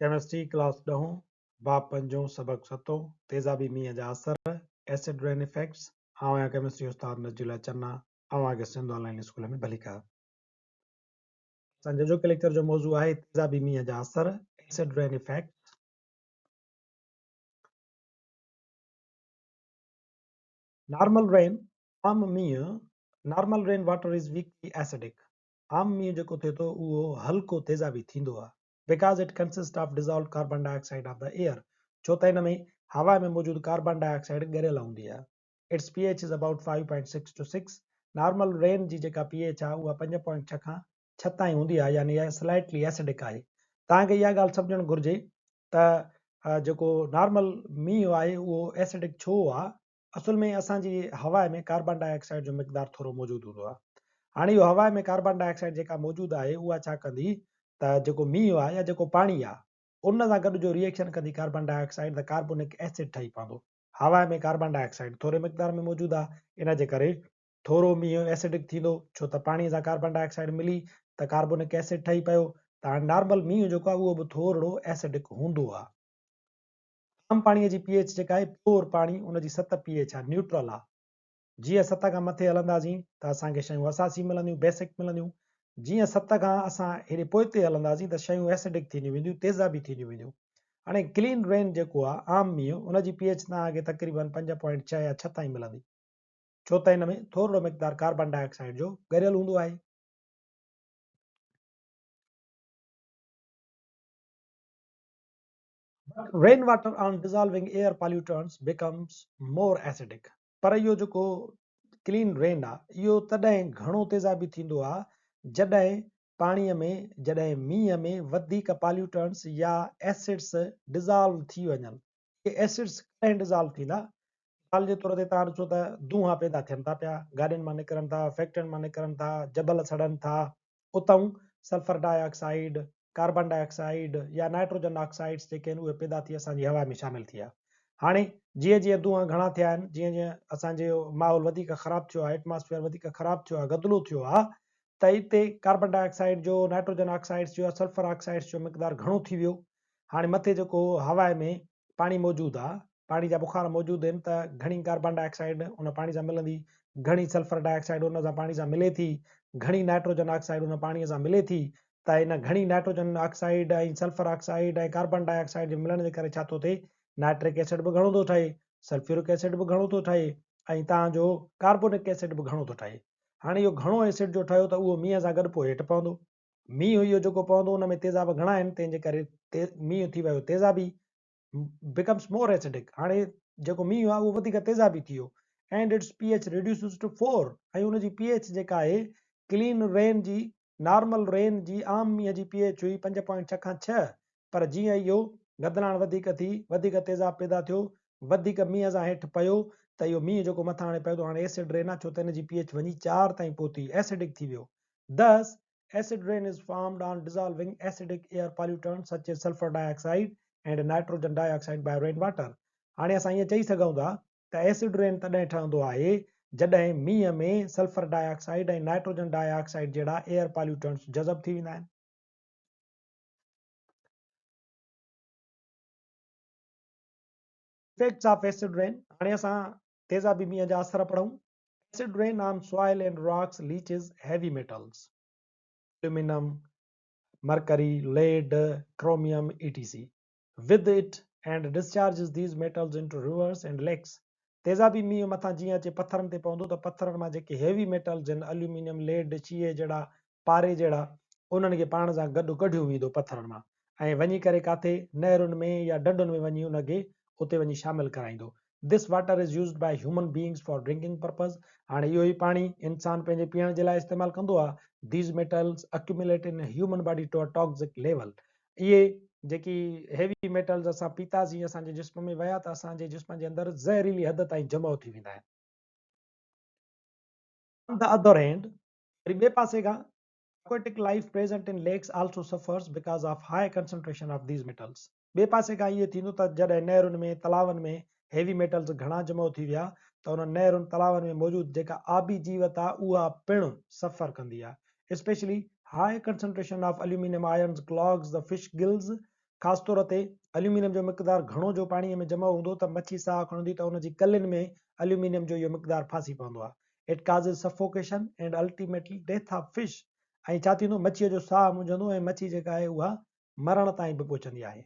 Chemistry class ڏهون، باب پنجون، سبق ستون، تيزابي مينهن جا اثر، Acid Rain Effects، آئون آهيان ڪيمسٽري استاد نجي الله چنا، اوهان کي سنڌ آن لائين اسڪول ۾ ڀليڪار. اسان جو اڄوڪي ليڪچر جو موضوع آهي تيزابي مينهن جا اثر، Acid Rain Effects. Normal rain, عام مينهن، Normal rain water is weakly acidic، عام مينهن جيڪو ٿئي ٿو اهو هلڪو تيزابي ٿيندو آهي. Because it consists of dissolved carbon dioxide of the air، ڇو ته ان ۾ هوا ۾ موجود ڪاربان ڊاء آڪسائيڊ ڳريل هوندي آهي. Its pH is about 5.6 to 6، normal rain جي جيڪا پي ايڇ آهي اها 5.6 کان 6 تائين هوندي آهي يعني اها سلائٽلي ايسڊڪ آهي. توهان کي اها ڳالهه سمجهڻ گهرجي ته جيڪو نارمل مينهن آهي اهو ايسڊڪ ڇو آهي؟ اصل ۾ اسان جي هوا ۾ ڪاربان ڊاء آڪسائيڊ جو مقدار ٿورو موجود هوندو آهي. هاڻي اهو هوا ۾ ڪاربان ڊاء آڪسائيڊ جيڪا موجود آهي اها ڇا ڪندي ته جيڪو مينهن آهي يا جيڪو پاڻي آهي ان سان گڏ جو ريئيڪشن ڪندي ڪاربان ڊاء آڪسائيڊ ته ڪاربونڪ ايسڊ ٺهي پوندو. هوا ۾ ڪاربان ڊاء آڪسائيڊ ٿوري مقدار ۾ موجود آهي ان جي ڪري ٿورو مينهن ايسڊڪ ٿيندو ڇو ته پاڻي سان ڪاربان ڊاء آڪسائيڊ ملي ته ڪاربونڪ ايسڊ ٺهي پيو ته هاڻي نارمل مينهن جيڪو آهي اهو به ٿورڙو ايسڊڪ هوندو آهي. عام پاڻيء جي پي ايڇ جيڪا آهي پيور پاڻي ان جي 7 پي ايڇ آهي نيوٽرل آهي. جيئن 7 کان مٿي هلنداسين ته اسان کي شيون اساسي ملنديون بيسڪ ملنديون. جيئن 7 کان اسان هيڏي پوئتي هلنداسين ته شيون ايسڊڪ ٿينديون وينديون تيزابي ٿينديون وينديون. هاڻي ڪلين رين جيڪو آهي عام مينهن ان جي پي ايڇ توهان کي تقريبن 5.6 يا 6 تائين ملندي ڇو ته ان ۾ ٿورڙو مقدار ڪاربان ڊاء آڪسائيڊ جو ڳريل هوندو آهي. But rain water on dissolving air pollutants becomes more acidic. پر اهو جيڪو ڪلين رين آ اهو تڏهن گهڻو تيزابي ٿيندو آ جڏهن پاڻي ۾ جڏهن مينهن ۾ وڌيڪ پاليوٽنٽس يا ايسڊس ڊزالو ٿي وڃن. اهي ايسڊس ڪڏهن ڊزالو ٿيندا؟ مثال جي طور تي توهان ڏسو ته دونهان پيدا ٿين ٿا پيا، گاڏين مان نڪرن ٿا، فيڪٽرين مان نڪرن ٿا، جبل سڙن ٿا، اتئون sulphur dioxide, carbon dioxide يا نائٽروجن آڪسائيڊس جيڪي آهن اهي پيدا ٿي اسان جي هوا ۾ شامل ٿي ويا. هاڻي جيئن جيئن دونهان گهڻا ٿيا آهن، جيئن جيئن اسان جو ماحول وڌيڪ خراب ٿيو آهي، ايٽماسفيئر وڌيڪ خراب ٿيو آهي، گدلو ٿيو آهي ته اتي ڪاربان ڊاء آڪسائيڊ جو، نائٽروجن آڪسائيڊس جو يا سلفر آڪسائيڊس جو مقدار گهڻو ٿي ويو. هاڻي مٿي جيڪو هوا ۾ پاڻي موجود آ، پاڻي جا بخار موجود آهن ته گهڻي ڪاربان ڊاء آڪسائيڊ ان پاڻي سان ملندي، گهڻي سلفر ڊاء آڪسائيڊ ان سان پاڻي سان ملي ٿي، گهڻي نائٽروجن آڪسائيڊ ان پاڻي سان ملي ٿي ته ان گهڻي nitrogen oxide ۽ sulphur oxide ۽ carbon dioxide جي ملڻ جي ڪري ڇا ٿو ٿئي نائٽرڪ ايسڊ به گهڻو ٿو ٺهي، سلفيورڪ ايسڊ به گهڻو ٿو ٺهي ۽ تان جو ڪاربونڪ ايسڊ به گهڻو ٿو ٺهي. هاڻي اهو گهڻو ايسڊ جو ٺهيو ته اهو مينهن سان گڏ پوء هيٺ پوندو. مينهن اهو جيڪو پوندو ان ۾ تيزاب گهڻا آهن تنهن جي ڪري مينهن ٿي ويو تيزابي Becomes more acidic هاڻي جيڪو مينهن آهي اهو وڌيڪ تيزابي ٿي ويو and its pH reduces to 4 ۽ ان جي پي ايڇ جيڪا آهي ڪلين رين جي نارمل رين جي عام مينهن جي پي ايڇ هئي 5.6 کان 6 پر جيئن اهو گدلاڻ وڌيڪ ٿي وڌيڪ تيزاب پيدا ٿيو وڌيڪ مينهن سان هيٺ پيو ته اهو مينهن جيڪو مٿان هاڻي پيو ٿو هاڻي ايسڊ رين آهي ڇو ته ان جي پي ايڇ وڃي 4 تائين پهتي ايسڊڪ ٿي ويو Thus, acid rain is formed on dissolving acidic air pollutants such as sulfur dioxide and nitrogen dioxide by rain water. هاڻي اسان ائين چئي سگهون ٿا ته ايسڊ رين تڏهن ٺهندو آهي جڏهن مينهن ۾ sulphur dioxide ۽ nitrogen dioxide جهڙا ايئر پاليوٽنٽس جذب ٿي ويندا آهن. Effects of acid rain، هاڻي اسان تيزابي مينهن جا اثر پڙهون. Acid rain on soil and rocks leaches heavy metals, aluminium, mercury, lead, chromium, etc. With it and discharges these metals into rivers and lakes. تيزابي مينهن مٿان جيئن اچي پٿرن تي پوندو ته پٿرن مان جيڪي هيوي ميٽلز آهن اليومينيم، ليڊ، شيهي جهڙا، پاري جهڙا، انهن کي پاڻ سان گڏ ڪڍيو ويندو پٿرن مان ۽ وڃي ڪري ڪاٿي نهرن ۾ يا ڍنڍن ۾ وڃي ان کي اتي وڃي شامل ڪرائيندو. This water is used by human beings for drinking purpose هاڻي اهو ئي پاڻي انسان پنهنجي پيئڻ جي لاء استعمال ڪندو آهي. These metals accumulate in human body to a toxic level اهي جيڪي هيوي ميٽلز اسان پيتاسين اسان جي جسم ۾ ويا ته اسان جي جسم جي اندر زهريلي حد تائين جمع ٿي ويندا آهن. On the other hand وري ٻئي پاسي کان Aquatic life present in lakes also suffers because of high concentration of these metals. ٻئي پاسي کان اهو ٿيندو ته جڏهن نهرن ۾ تلاون ۾ هيوي ميٽلز گهڻا جمع ٿي ويا ته انهن نهرن تلاون ۾ موجود جيڪا آبي جيوت آهي اها پڻ سفر ڪندي آهي. Especially high concentration of aluminium ions clogs the fish gills. خاص طور تي اليومينيم جو مقدار گهڻو جو پاڻيء ۾ جمع هوندو ته مڇي ساهه کڻندي ته ان جي ڪلين ۾ اليومينيم جو اهو مقدار ڦاسي پوندو آهي. It causes suffocation and ultimately death of fish ۽ ڇا ٿيندو مڇيء جو ساهه منجهندو ۽ مڇي جيڪا آهي اها مرڻ تائين به پهچندي آهي.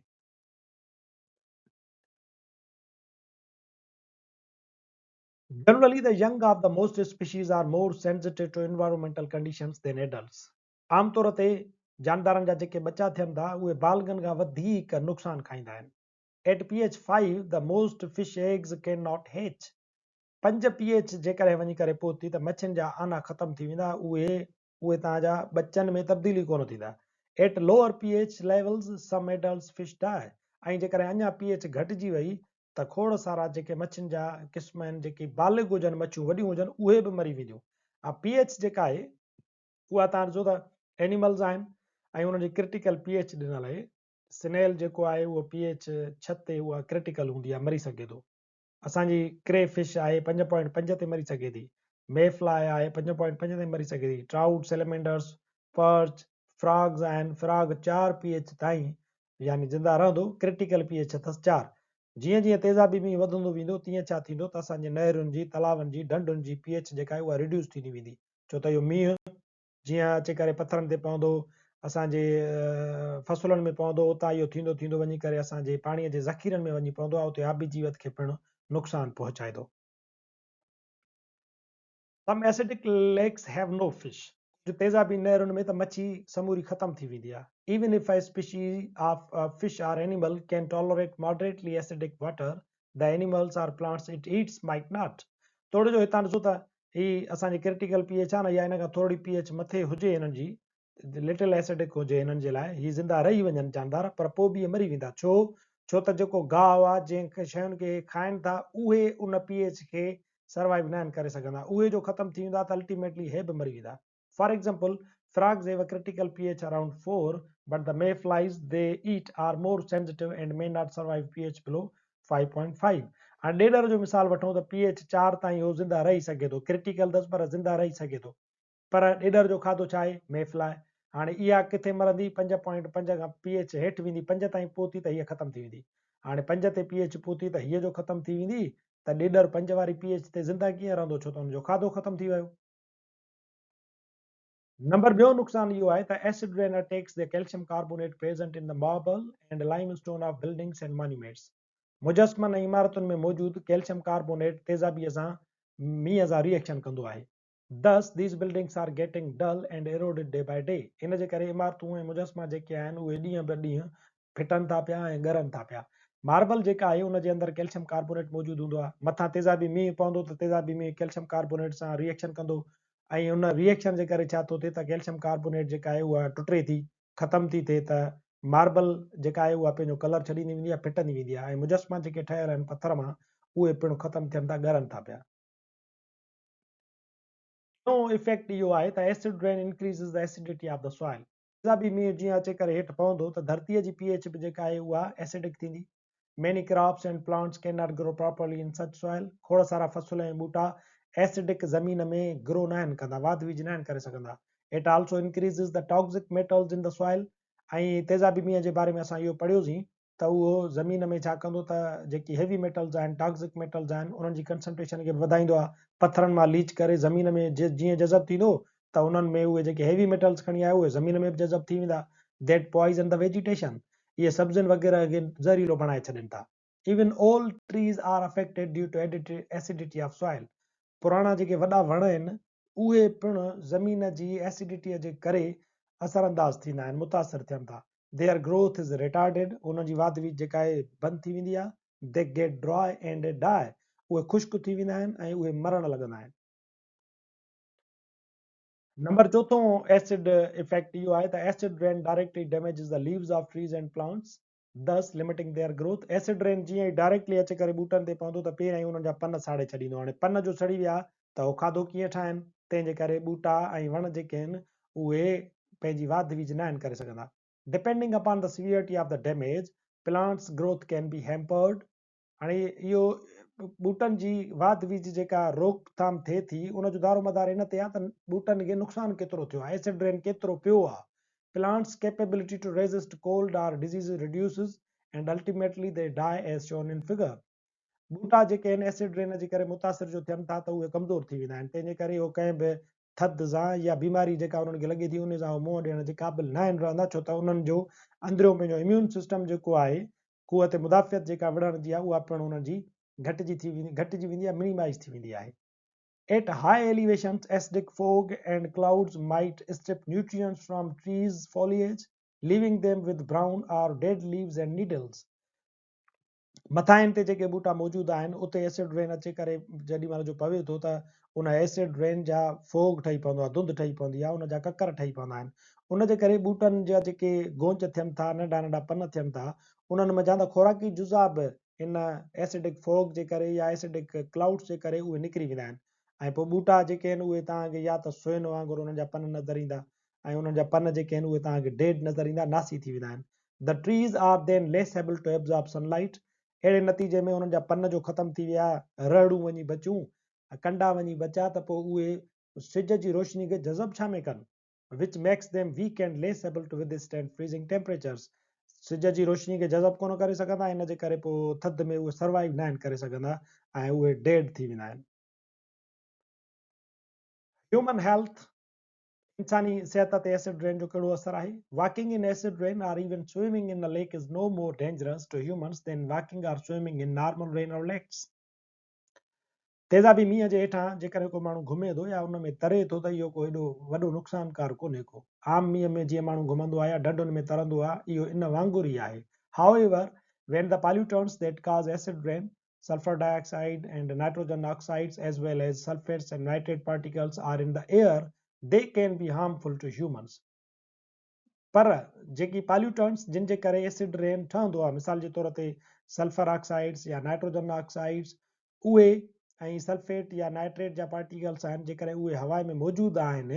Generally the young of the most species are more sensitive to environmental conditions than adults. عام طور تي جاندارن جا جيڪي ٻچا ٿين ٿا اهي بالغن کان وڌيڪ نقصان کائيندا آهن. At pH 5 the most fish eggs cannot hatch. 5 pH جيڪڏهن وڃي ڪري پهتي ته مڇين جا آنا ختم ٿي ويندا اهي اهي توهان جا ٻچن ۾ تبديل ئي ڪونه ٿيندا. At lower pH levels some adults fish die ۽ جيڪڏهن اڃا pH گهٽجي وئي ته کوڙ سارا جيڪي مڇين جا قسم آهن جيڪي بالغ هجن مڇيون وڏيون هجن اهي به مري وينديون ۽ پي ايڇ جيڪا آهي اها تان ڏسو ته اينيملز آهن ۽ انهن جي ڪرٽيڪل پي ايڇ ڏنل آهي سنيل جيڪو آهي اهو پي ايڇ 6 تي اها ڪرٽيڪل هوندي آهي مري سگهي ٿو اسان جي ڪري فش آهي 5.5 تي مري سگهي ٿي مي فلاء آهي 5.5 تي مري سگهي ٿي ٽرائوٽ سيلمينڊرس پرچ فراگز آهن فراگ 4 پي ايڇ تائين يعني زنده رهندو، ڪرٽيڪل پي ايڇ اٿس چار. جيئن جيئن تيزابي مينهن وڌندو ويندو تيئن ڇا ٿيندو ته اسان جي نهرن جي، تلاون جي، ڍنڍن جي پي ايڇ جيڪا آهي اها ريڊيوس ٿيندي ويندي ڇو ته اهو مينهن جيئن اچي ڪري پٿرن تي پوندو اسان جي فصلن ۾ پوندو اتان اهو ٿيندو ٿيندو وڃي ڪري اسان جي پاڻي جي ذخيرن ۾ وڃي پوندو آهي اتي آبي جيوت کي پڻ نقصان پهچائي ٿو. Some acidic lakes have no fish. ڪجهه تيزابي نهرن ۾ ته مڇي سموري ختم ٿي ويندي آهي. Even if a species of fish or animal can tolerate moderately acidic water, the animals or plants it eats might not. توڙي جو هتان ڏسو ته هي اسان جي ڪرٽيڪل پي ايڇ آهي نه يا ان کان ٿورڙي پي ايڇ مٿي هجي هنن جي لٽل ايسڊڪ هجي هنن جي لاء هي زنده رهي وڃن جاندار پر پوء به اهي مري ويندا ڇو ڇو ته جيڪو گاهه آهي جنهن شين کي هي کائن ٿا اهي ان پي ايڇ کي سروائيو ناهن ڪري سگهندا اهي جو ختم ٿي ويندا ته الٽيميٽلي هي به مري ويندا for example frogs have a critical P H around 4 but the mayflies they eat are more sensitive and may not survive P H below 5.5 هاڻي ڏيڏر جو مثال وٺون ته پي ايڇ 4 تائين هو زنده رهي سگهي ٿو ڪرٽيڪل اٿس پر زنده رهي سگهي ٿو پر ڏيڏر جو کاڌو ڇا آهي؟ مي فلاء. هاڻي اها ڪٿي مرندي؟ 5.5 کان پي ايڇ هيٺ ويندي 5 تائين پهتي ته هيء ختم ٿي ويندي. هاڻي 5 تي پي ايڇ پهتي ته هيء جو ختم ٿي ويندي ته ڏيڏر 5 واري پي ايڇ تي زنده ڪيئن رهندو ڇو ته ان جو کاڌو ختم ٿي ويو. نمبر ٻيو نقصان اهو آهي ته acid rain attacks the calcium carbonate present in the marble and limestone of buildings and monuments. مجسمن ۽ عمارتن ۾ موجود ڪيلشم ڪاربونيٽ تيزابيء سان مينهن سان ري ايڪشن ڪندو آهي. Thus, these buildings are getting dull and eroded day by day. ان جي ڪري عمارتون ۽ مجسما جيڪي آهن اهي ڏينهن به ڏينهن ڦٽن ٿا پيا ۽ ڳرن ٿا پيا. ماربل جيڪا آهي ان جي اندر ڪيلشم ڪاربونيٽ موجود هوندو آهي. مٿان تيزابي مينهن پوندو ته تيزابي مينهن ڪيلشم ڪاربونيٽ سان ري ايڪشن ڪندو ۽ ان ري ايڪشن جي ڪري ڇا ٿو ٿئي ته ڪيلشم ڪاربونيٽ جيڪا آهي اها ٽٽي ٿي ختم ٿي ٿئي ته ماربل جيڪا آهي اها پنهنجو ڪلر ڇڏيندي ويندي آهي ڦٽندي ويندي آهي ۽ مجسما جيڪي ٺهيل آهن پٿر مان اهي پڻ ختم ٿين ٿا ڳرن ٿا پيا. ٽيون افيڪٽ اهو آهي ته acid rain increases the acidity of the soil. تيزابي مينهن جيئن اچي ڪري هيٺ پوندو ته ڌرتيء جي پي ايڇ به جيڪا آهي اها ايسڊڪ ٿيندي. Many crops and plants can not grow properly in such soil. کوڙ سارا فصل ۽ ٻوٽا ايسڊڪ زمين ۾ گرو ناهن ڪندا، واڌ ويجهه ناهن ڪري سگهندا. It also increases the toxic metals in the soil ۽ تيزابي مينهن جي باري ۾ اسان اهو پڙهيوسين ته اهو زمين ۾ ڇا ڪندو ته جيڪي هيوي ميٽلز آهن ٽاڪسڪ ميٽلز آهن انهن جي ڪنسنٽريشن کي به وڌائيندو آهي پٿرن مان ليچ ڪري زمين ۾ جيئن جذب ٿيندو ته انهن ۾ اهي جيڪي هيوي ميٽلز کڻي آيو اهي زمين ۾ به جذب ٿي ويندا that poison the vegetation اهي سبزين وغيره کي زهريلو بڻائي ڇڏين ٿا even old trees are affected due to acidity of soil پراڻا جيڪي وڏا وڻ آهن اهي پڻ زمين جي ايسڊٽي جي ڪري اثر انداز ٿيندا آهن متاثر ٿين ٿا Their growth is retarded، انهن جي واڌ ويجهه جيڪا آهي بند ٿي ويندي آهي، They get dry and die، اهي خشڪ ٿي ويندا آهن ۽ اهي مرڻ لڳندا آهن. نمبر چوٿون ايسڊ افيڪٽ اهو آهي ته acid rain directly damages the leaves of trees and plants thus limiting their growth. Acid rain جيئن ئي ڊائريڪٽلي اچي ڪري ٻوٽن تي پوندو ته پهريائين انهن جا پن ساڙي ڇڏيندو. هاڻي پن جو سڙي ويا ته هو کاڌو ڪيئن ٺاهين؟ تنهن جي ڪري ٻوٽا ۽ وڻ جيڪي آهن اهي پنهنجي واڌ ويجهه ناهن ڪري سگهندا. Depending upon the severity of the damage, plants growth can be hampered. هاڻي اهو ٻوٽن جي واڌ ويجهه جيڪا روڪٿام ٿئي ٿي ان جو دارومدار ان تي آهي ته ٻوٽن کي نقصان ڪيترو ٿيو آهي، ايسڊ رين ڪيترو پيو آهي. Plants capability to resist cold or diseases reduces and ultimately they die as shown in figure. ٻوٽا جيڪي آهن ايسڊ رين جي ڪري متاثر جو ٿين ٿا ته اهي ڪمزور ٿي ويندا آهن تنهن جي ڪري اهو ڪنهن به ٿڌ سان يا بيماري جيڪا انهن کي لڳي ٿي ان سان اهو منهن ڏيڻ جي قابل ناهن رهندا ڇو ته انهن جو اندريون پنهنجو اميون سسٽم جيڪو آهي قوت مدافعت جيڪا وڙهڻ جي آهي اها پڻ انهن جي گهٽجي ٿي ويندي گهٽجي ويندي يا منيمائز ٿي ويندي آهي. At high elevations, acidic fog and clouds might strip nutrients from trees' foliage, leaving them with brown or dead leaves and needles. مٿاهين تي جيڪي ٻوٽا موجود آهن اتي ايسڊ رين اچي ڪري جيڏي مهل جو پوي ٿو ته ان ايسڊ رين جا فوگ ٺهي پوندو آهي ڌنڌ ٺهي پوندي آهي ان جا ڪڪر ٺهي پوندا آهن ان جي ڪري ٻوٽن جا جيڪي گونچ ٿين ٿا ننڍا ننڍا پن ٿين ٿا انهن منجهان ته خوراڪي جزا به ان ايسڊڪ فوگ جي ڪري يا ايسڊڪ ڪلائوڊس جي ڪري اهي نڪري ويندا آهن ۽ پوء ٻوٽا جيڪي آهن اهي توهان کي يا ته سوين وانگر انهن جا پن نظر ايندا ۽ انهن جا پن جيڪي آهن اهي توهان کي ڊيڊ نظر ايندا ناسي ٿي ويندا آهن The trees are then less able to absorb sunlight اهڙي نتيجي ۾ انهن جا پن جو ختم ٿي ويا رهڙون وڃي بچيون ڪنڊا وڃي بچا ته پوء اهي سج جي روشني کي جذب ڇا ۾ ڪن which makes them weak and less able to withstand freezing temperatures سج جي روشني کي جذب ڪونه ڪري سگهندا ان جي ڪري پوء ٿڌ ۾ اهي سروائيو ناهن ڪري سگهندا ۽ اهي ڊيڊ ٿي ويندا آهن. هيومن هيلٿ، انساني صحت تي ايسڊ رين جو ڪهڙو اثر آهي؟ Walking in acid rain or even swimming in a lake is no more dangerous to humans than walking or swimming in normal rain or lakes. تيزابي مينهن جي هيٺان جيڪڏهن ڪو ماڻهو گهمي ٿو يا ان ۾ تري ٿو ته اهو ڪو ايڏو وڏو نقصانڪار ڪونهي ڪو. عام مينهن ۾ جيئن ماڻهو گهمندو آهي يا ڍنڍن ۾ ترندو آهي اهو ان وانگر ئي آهي. However, when the pollutants that cause acid rain, sulfur dioxide and nitrogen oxides as well as sulfates and nitrate particles are in the air, they can be harmful to humans. پر جيڪي پاليوٽنٽس جن جي ڪري acid رين ٺهندو آهي مثال جي طور تي سلفر آڪسائيڊس يا نائٽروجن آڪسائيڊس اهي ۽ سلفيٽ يا نائٽريٽ جا پارٽيڪلس آهن جيڪڏهن اهي هوا ۾ موجود آهن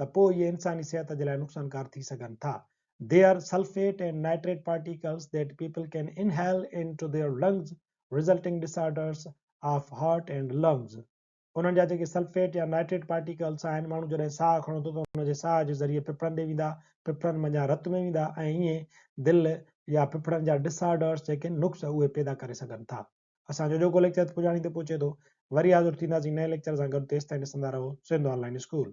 ته پوء اهي انساني صحت جي لاء نقصانڪار ٿي سگهن ٿا There sulphate and nitrate particles that people can inhale into their lungs resulting disorders of heart and lungs. انهن جا جيڪي سلفيٽ يا نائٽريٽ پارٽيڪلس آهن، ماڻهو جڏهن ساهه کڻندو ته ان جي ساهه جي ذريعي ڦڦڙن ڏي ويندا، ڦڦڙن منجهان رت ۾ ويندا ۽ ائين دل يا ڦڦڙن جا ڊس آرڊرس جيڪي آهن نقص اهي پيدا ڪري سگهن ٿا. اسان جو اڄوڪو ليڪچر پڄاڻي تي پهچي ٿو. وري حاضر ٿينداسين نئين ليڪچر سان گڏ تيستائين ڏسندا رهو سنڌ آن لائين اسڪول.